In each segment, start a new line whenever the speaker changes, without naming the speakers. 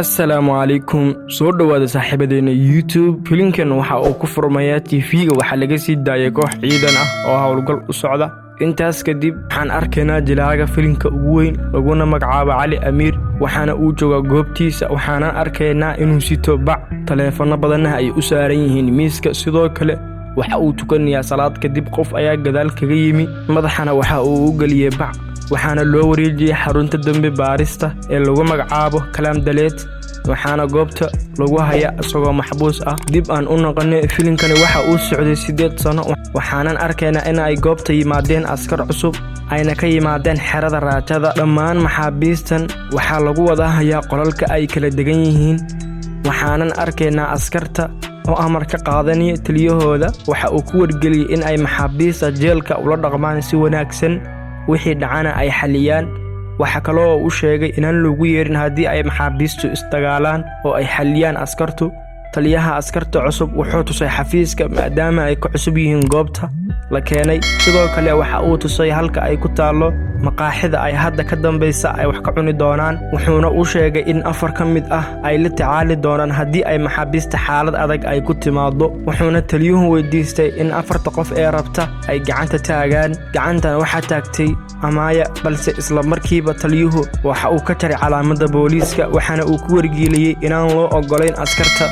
Assalaamu calaykum, soo dhowaada saaxiibadeena YouTube. Filinkan waxa uu ku furmayaa TV-ga. Waxaa laga sii daayay koox ciidan ah oo howlgal u socda. Intaas kadib waxaan arkaynaa jilaaga filinka ugu weyn, laguna magacaabo Cali Amiir, waxaana uu joogaa goobtiisa. Waxaanan arkaynaa inuu sito bac, taleefanno badanna ay u saaran yihiin miiska. Sidoo kale waxa uu tukanayaa salaad. Kadib qof ayaa gadaal kaga yimi, madaxana waxa uu u geliyey bac, waxaana loo wareejiyey xarunta dembi baarista ee lagu magacaabo Kalaam Daleed, waxaana goobta lagu haya isagoo maxbuus ah. Dib aan u noqonay filinkani, waxa uu socday 8 sano. Waxaanan arkaynaa in ay goobta yimaadeen askar cusub, ayna ka yimaadeen xerada raajada. Dhammaan maxaabiistan waxaa lagu wada hayaa qolalka ay kala degan yihiin. Waxaanan arkaynaa askarta oo amar ka qaadanaya taliyahooda. Waxa uu ku wargeliyey in ay maxaabiista jeelka ula dhaqmaan si wanaagsan, wixii dhacana ay xaliyaan. Waxa kaloo u sheegay inaan loogu yeerin haddii ay maxaabiistu isdagaalaan oo ay xaliyaan askartu. Taliyaha askarta cusub wuxuu tusay xafiiska, maadaama ay ka cusub yihiin goobta la keenay. Sidoo kale waxa uu tusay halka ay ku taallo maqaaxida ay hadda ka dambaysa ay wax ka cuni doonaan, wuxuuna u sheegay in afar ka mid ah ay la tacaali doonaan haddii ay maxaabiista xaalad adag ay ku timaado. Wuxuuna taliyuhu weydiistay in afarta qof ee rabta ay gacanta taagaan. Gacantan waxaa taagtay Amaaya, balse isla markiiba taliyuhu waxa uu ka jaray calaamadda booliiska, waxaana uu ku wargeliyey inaan loo oggolayn askarta.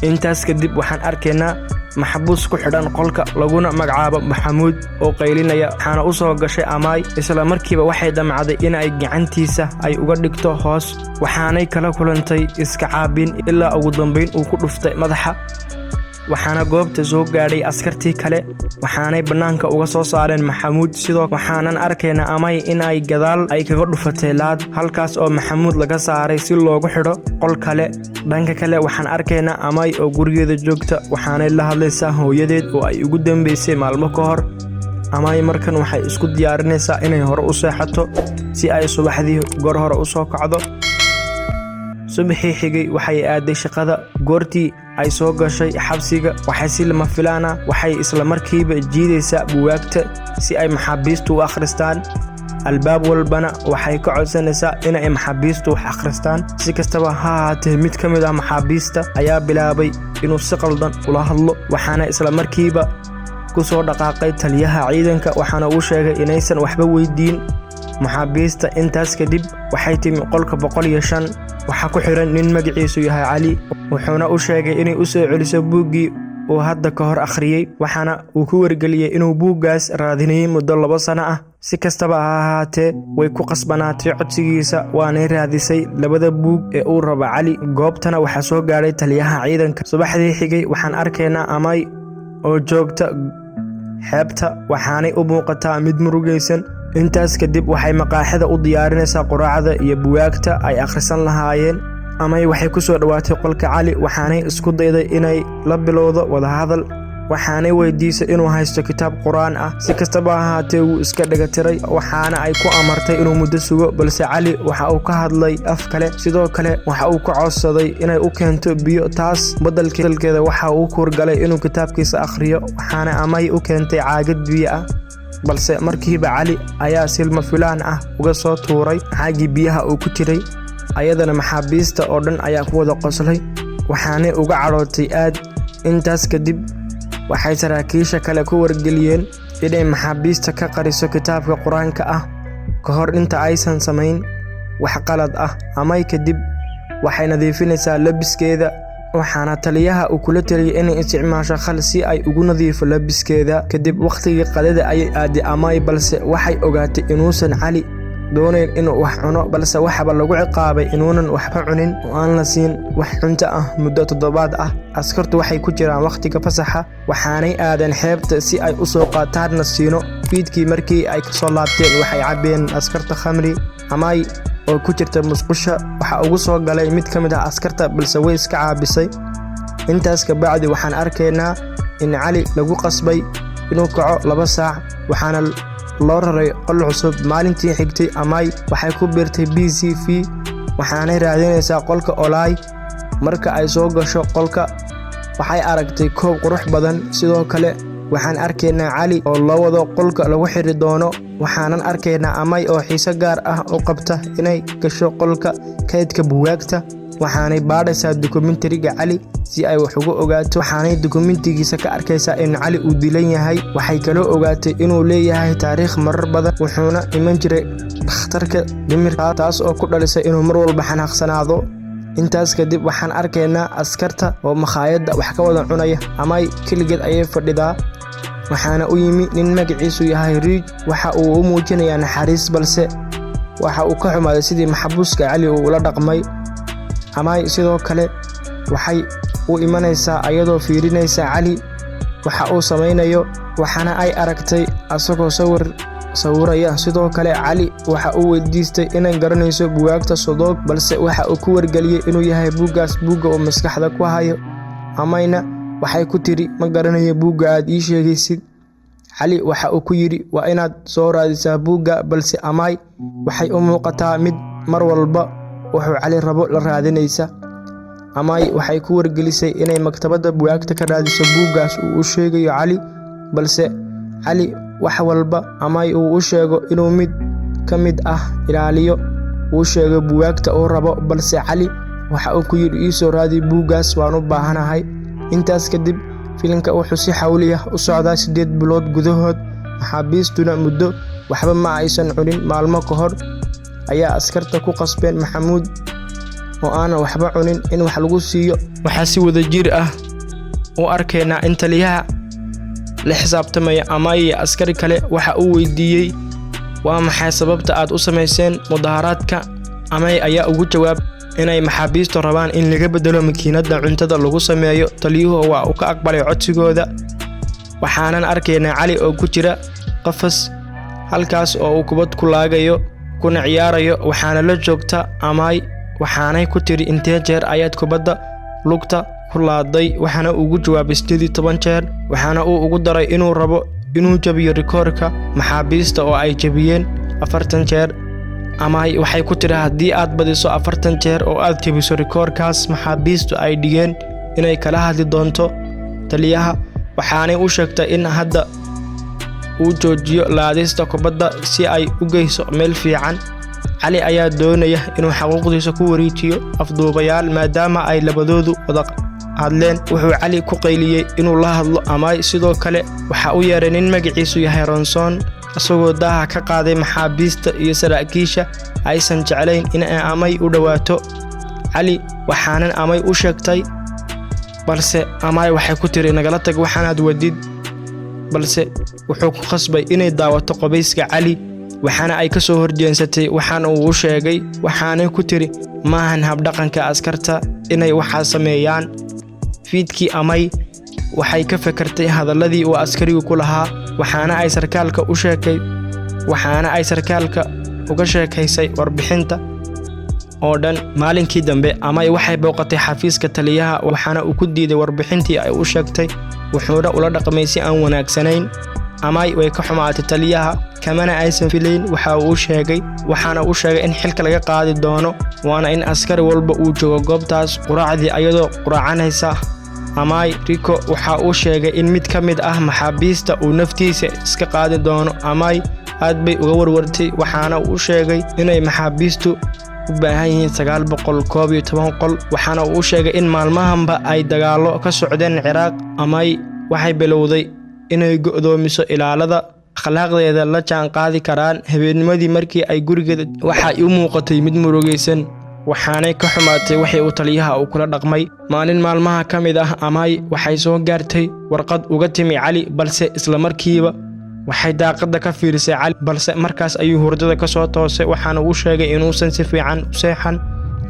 Intaas kadib waxaan arkaynaa maxbuus ku xidhan qolka, laguna magacaabo Maxamuud, oo qaylinaya. Waxaana u soo gashay Amaay. Isla markiiba waxay damcday in ay gacantiisa ay uga dhigto hoos, waxaanay kala kulantay iska caabin ilaa ugu dambayn uu ku dhuftay madaxa. Waxaana goobta soo gaadhay askartii kale, waxaanay bannaanka uga soo saareen Maxamuud. Sidoo waxaanan arkaynaa Amay in ay gadaal ay kaga dhufatay laad, halkaas oo Maxamuud laga saaray si loogu xidho qol kale. Dhanka kale waxaan arkaynaa Amay oo gurigeeda joogta, waxaanay la hadlaysaa hooyadeed oo ay ugu dambeysay maalmo ka hor. Amay markan waxay isku diyaarinaysaa inay hore u seexato si ay subaxdii goor hore u soo kacdo. Subaxii xigay waxay aaday shaqada. Goortii ay soo gashay xabsiga, waxay si lama filaana waxay isla markiiba jiidaysaa buugaagta si ay maxaabiistu u akhristaan. Albaab walbana waxay ka codsanaysaa inay maxaabiistu wax akhristaan. Si kastaba ha ahaatee, mid ka mid ah maxaabiista ayaa bilaabay inuu si qaldan ula hadlo, waxaana isla markiiba ku soo dhaqaaqay taliyaha ciidanka, waxaana uu sheegay inaysan waxba weydiin maxaabiista. Intaas kadib waxay timi qolka 105. Waxaa ku xiran nin magaciisu yahay Cali, wuxuuna u sheegay inay u soo celiso buuggii uu hadda ka hor akhriyey, waxaana uu ku wargeliyey inuu buuggaas raadinayay muddo 2 sano ah. Si kastaba ha ahaatee, way ku qasbanaatay codsigiisa, waanay raadisay labada buug ee uu rabo Cali. Goobtana waxaa soo gaadhay taliyaha ciidanka. Subaxdii xigay waxaan arkaynaa Amay oo joogta xeebta, waxaanay u muuqataa mid murugaysan. Intaas kadib waxay maqaaxida u diyaarinaysaa quraacda iyo buugaagta ay akhrisan lahaayeen. Amay waxay ku soo dhowaatay qolka Cali, waxaanay isku dayday inay la bilowdo wadahadal, waxaanay weydiisay inuu haysto kitaab Qur-aan ah. Si kastaba ahaatee, wuu iska dhegatiray, waxaana ay ku amartay inuu muddo sugo, balse Cali waxa uu ka hadlay af kale. Sidoo kale waxa uu ka codsaday inay u keento biyo. Taas badalkeeda waxa uu kuurgalay inuu kitaabkiisa akhriyo, waxaana Amay u keentay caagad biyo ah, balse markiiba Cali ayaa si lama filaan ah uga soo tuuray caagii biyaha uu ku jiray. Ayadana maxaabiista oo dhan ayaa ku wada qoslay, waxaanay uga cadhootay aad. Intaas kadib waxay saraakiisha kale ku wargeliyeen inay maxaabiista ka qariso kitaabka Qur-aanka ah ka hor inta aysan samayn wax qalad ah. Amay kadib waxay nadiifinaysaa labiskeeda, waxaana taliyaha uu kula taliyay inay isticmaasho khal si ay ugu nadiifo labiskeeda. Kadib wakhtigii qadada ayay aaday Amay, balse waxay ogaatay inuusan Cali doonayn inuu wax cuno, balse waxaba lagu ciqaabay inuunan waxba cunin oo aan la siin wax cunto ah muddo toddobaad ah. Askartu waxay ku jiraan wakhtiga fasaxa, waxaanay aadeen xeebta si ay u soo qaataan nasiino. Fiidkii markii ay kasoo laabteen, waxay cabbeen askarta khamri. Amay oo ku jirta musqusha waxa ugu soo galay mid ka mid ah askarta, balse way iska caabisay. Intaas kabacdi waxaan arkaynaa in Cali lagu qasbay inuu kaco 2 saac, waxaana loo raray qol cusub. Maalintii xigtay Amay waxay ku biirtay BCV, waxaanay raadinaysaa qolka Olaay. Marka ay soo gasho qolka, waxay aragtay koob qurux badan. Sidoo kale waxaan arkaynaa Cali oo loo wado qolka lagu xiri doono, waxaanan arkaynaa Amay oo xiise gaar ah u qabta inay gasho qolka kaydka buugaagta. Waxaanay baadhaysaa dokumentariga Cali si ay wax uga ogaato. Waxaanay dokumentigiisa ka arkaysaa in Cali uu dilan yahay. Waxay kaloo ogaatay inuu leeyahay taariikh marar badan, wuxuuna iman jiray dhakhtarka dhimirka, taas oo ku dhalisay inuu mar walba xanaaqsanaado. Intaas kadib waxaan arkaynaa askarta oo makhaayadda wax ka wada cunaya. Amay keligeed ayay fadhidaa, waxaana u yimi nin magaciisu yahay Riij. Waxa uu u muujinayaa naxariis, balse waxa uu ka xumaaday sidii maxbuuska Cali uu ula dhaqmay. Amay sidoo kale waxay u imanaysaa ayadoo fiirinaysa Cali waxa uu samaynayo, waxaana ay aragtay asagoo sawir sawiraya. Sidoo kale Cali waxa uu weydiistay inay garanayso buugaagta Sodoog, balse waxa uu ku wargeliyey inuu yahay buuggaas buugga uu maskaxda ku hayo. Amayna waxay ku tiri, "Ma garanayo buugga aad ii sheegaysid." Cali waxa uu ku yidhi, "Waa inaad soo raadisaa buugga." Balse Amay waxay u muuqataa mid mar walba wuxuu Cali rabo la raadinaysa. Amay waxay ku wargelisay inay maktabadda buugaagta ka raadiso buuggaas uu u sheegayo Cali, balse Cali wax walba Amay uu u sheego inuu mid ka mid ah ilaaliyo uu sheego buugaagta uu rabo, balse Cali waxa uu ku yidhi, "Ii soo raadi buuggaas, waan u baahanahay." Intaas kadib filimka wuxuu si xawli ah u socdaa 8 bilood gudahood. Maxaabiistuna muddo waxba ma aysan cunin. Maalmo ka hor ayaa askarta ku qasbeen Maxamuud oo aanan waxba cunin in wax lagu siiyo. Waxaa si wadajir ah u arkaynaa in taliyaha la xisaabtamaya Amay iyo askari kale. Waxa uu weydiiyey, "Waa maxay sababta aad u samayseen mudaharaadka?" Amay ayaa ugu jawaab inay maxaabiistu rabaan in laga bedelo makiinadda cuntada lagu sameeyo. Taliyuhu waa uu ka aqbalay codsigooda. Waxaanan arkaynaa Cali oo ku jira qafas, halkaas oo uu kubad ku laagayo kuna ciyaarayo. Waxaana la joogta Amay, waxaanay ku tiri, "Intee jeer ayaad kubadda lugta ku laaday?" Waxaana ugu jawaabay, 18 jeer. Waxaana uu ugu daray inuu rabo inuu jabiyo rikoorka maxaabiista oo ay jabiyeen 40 jeer. Amay waxay ku tiri haddii aad badiso 40 jeer oo aad jabiso rikoorkaas maxaabiistu ay dhigeen, inay kala hadli doonto taliyaha. Waxaanay u sheegtay in hadda uu joojiyo laadista kubadda si ay u geyso meel fiican. Cali ayaa doonaya inuu xaquuqdiisa ku wareejiyo afduubayaal, maadaama ay labadoodu wada hadleen. Wuxuu Cali ku qayliyey inuu la hadlo Amay. Sidoo kale waxa u yeeray nin magaciisu yahay Ronson, isagoo daaha ka qaaday maxaabiista iyo saraakiisha aysan jeclayn in ay Amay u dhowaato Cali. Waxaanan Amay u sheegtay, balse Amay waxay ku tiri, "Nagala tag waxaanaad wadid." Balse wuxuu ku khasbay inay daawato qobayska Cali, waxaana ay ka soo horjeensatay waxaana uu u sheegay. Waxaanay ku tiri, "Maahan habdhaqanka askarta inay waxaa sameeyaan." Fiidkii Amay waxay ka fekertay hadalladii uu askarigu ku lahaa, waxaana ay sarkaalka uga sheekaysay warbixinta oo dhan. Maalinkii dambe Amay waxay booqatay xafiiska taliyaha, waxaana uu ku diiday warbixintii ay u sheegtay, wuxuuna ula dhaqmay si aan wanaagsanayn. Amay way ka xumaatay taliyaha, kamana aysan filayn waxa uu sheegay. Waxaana uu sheegay in xilka laga qaadi doono, waana in askari walba uu joogo goobtaas. Quraacdii ayadoo quraacanaysa Amay, Rico waxa uu sheegay in mid ka mid ah maxaabiista uu naftiisa iska qaadi doono. Amay aad bay uga warwartay, waxaana uu sheegay inay maxaabiistu u baahan yihiin 911 qol. Waxaana uu sheegay in maalmahanba ay dagaallo ka socdeen Ciraaq. Amay waxay bilowday inay go'doomiso ilaalada akhlaaqdeeda la jaan qaadi karaan. Habeennimadii markii ay gurigeeda, waxay u muuqatay mid murugaysan, waxaanay ka xumaatay wixii uu taliyaha uu kula dhaqmay. Maalin maalmaha ka mid ah Amay waxay soo gaartay warqad uga timi Cali, balse isla markiiba waxay daaqadda ka fiirisay Cali, balse markaas ayuu hurdada ka soo toosay. Waxaana uu sheegay inuusan si fiican u seexan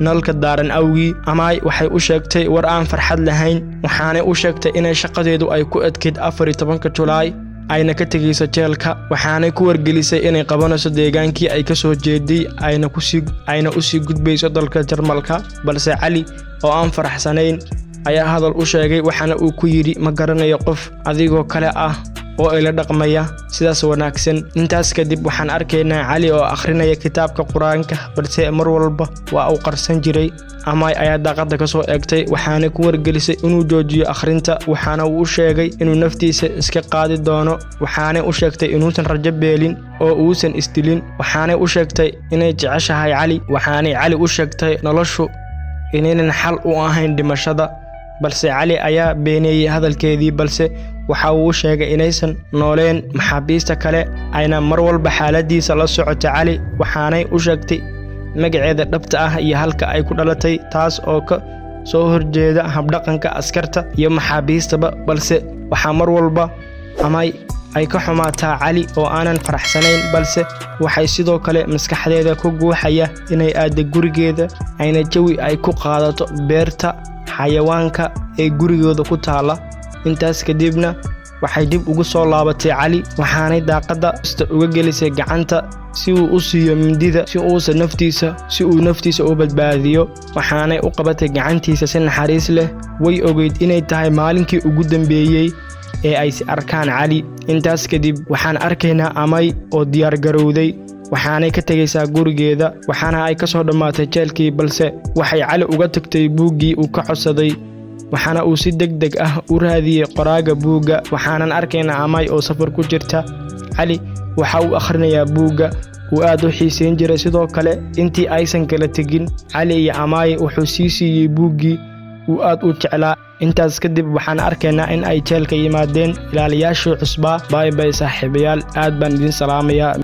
nalka daaran awgii. Amay waxay u sheegtay war aan farxad lahayn, waxaanay u sheegtay inay shaqadeedu ay ku adkayd 14-ka Julaay, ayna ka tegayso jeelka. Waxaanay ku wargelisay inay qabanayso deegaankii ay ka soo jeeday, ayna usii gudbayso dalka Jarmalka. Balse Cali oo aan faraxsanayn ayaa hadal u sheegay, waxaana uu ku yidhi, "Ma garanayo qof adigoo kale ah oo ila dhaqmaya sidaas wanaagsan." Intaas kadib waxaan arkaynaa Cali oo akhrinaya kitaabka Qur-aanka, balse mar walba waa uu qarsan jiray. Amay ayaa daaqadda ka soo eegtay, waxaana ku wargelisay inuu joojiyo akhrinta. Waxaana uu u sheegay inuu naftiisa iska qaadi doono. Waxaanay u sheegtay inuusan rajo beelin oo uusan isdilin. Waxaanay u sheegtay inay jeceshahay Cali. Waxaanay Cali u sheegtay noloshu inaynan xal u ahayn dhimashada, balse Cali ayaa beeneeyey hadalkeedii, balse waxa uu sheegay inaysan nooleen maxaabiista kale, ayna mar walba xaaladiisa la socota Cali. Waxaanay u sheegtay magaceeda dhabta ah iyo halka ay ku dhalatay, taas oo ka soo horjeeda habdhaqanka askarta iyo maxaabiistaba. Balse waxaa mar walba Amay ay ka xumaataa Cali oo aanan faraxsanayn, balse waxay sidoo kale maskaxdeeda ku guuxaya inay aaddo gurigeeda, ayna jawi ay ku qaadato beerta xayawaanka ee gurigooda ku taala. Intaas kadibna waxay dib ugu soo laabatay Cali, waxaanay daaqadda uga gelisay gacanta si uu u siiyo mindida si uu naftiisa u badbaadiyo. Waxaanay u qabatay gacantiisa si naxariis leh. Way ogeyd inay tahay maalinkii ugu dambeeyey ee ay is arkaan Cali. Intaas kadib waxaan arkaynaa Amay oo diyaar garowday, waxaanay ka tegaysaa gurigeeda, waxaana ay ka soo dhammaatay jeelkii, balse waxay Cali uga tagtay buuggii uu ka codsaday, waxaana uu si deg deg ah u raadiyey qoraaga buugga. Waxaanan arkaynaa Amay oo safar ku jirta. Cali waxa uu akhrinayaa buugga uu aad u xiisayn jiray. Sidoo kale, intii aysan kala tegin Cali iyo Amay, wuxuu sii siiyey buuggii uu aad u jeclaa. Intaas kadib waxaan arkaynaa in ay jeelka yimaadeen ilaaliyaashii cusbaa. Bye bye, saaxiibayaal, aad baan idin salaamayaa.